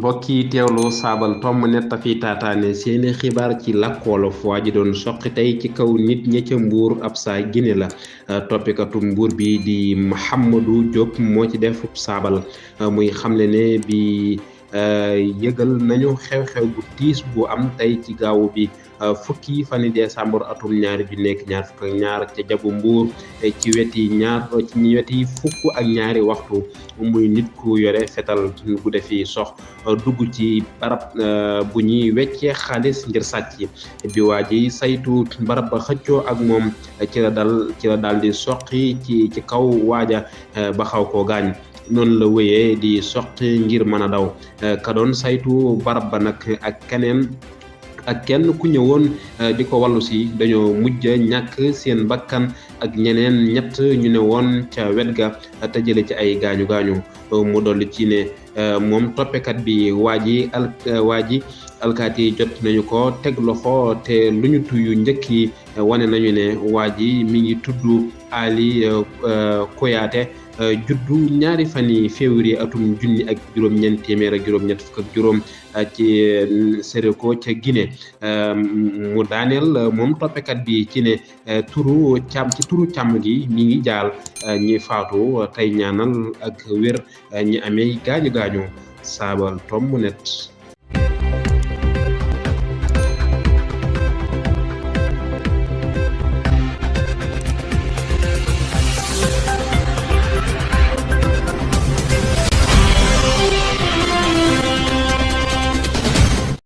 mbokk yi teewlu saabal tomb net fi taataane seeni xibaar ci làkk wolof waa ji doon soqi tey ci kaw nit ña ca mbuur ab saa gine la toppikatu mbuur bi di Mouhamadou Diop moo ci def saabal muy xamle ne bi yëgal nañu xew-xew bu tiis bu am tey ci gaawu bi fukki fani décembre atum ñaari ju nekk ñaar fukk ak ñaar ca jagu mbuur ci weti fukk ak ñaari waxtu muy nit ku yore fetal bu defi sox dugg ci barab bu ñuy weccee xaalis ngir sàcc bi waa ji saytu barab ba xëccoo ak moom ci la dal di soqi ci kaw waaja ba xaw koo gaañ noonu la wéyee di soqi ngir mën a daw ka doon saytu barab ba nag ak kenn ku ñëwoon di ko wàllu si dañoo mujj ñàkk seen bakkan ak ñeneen ñett ñu ne woon ca wet ga te jële ci ay gaañu mu dolli ci ne moom toppekat bi waa ji alkaati jot nañu ko teg loxo te lu ñu tuyu njëkk yi wane nañu ne waa ji mi ngi tudd Ali Koyaate juddu ñaari fani février atum junni ak juróom-ñeent téeméer ak juróom-ñett fukk ak juróom ci Sereko ca Guinée mu daaneel moom toppekat bi ci ne turu càmm gi mi ngi jaal ñi faatu tey ñaanal ak wér ñi amee gaañu saabal tomb net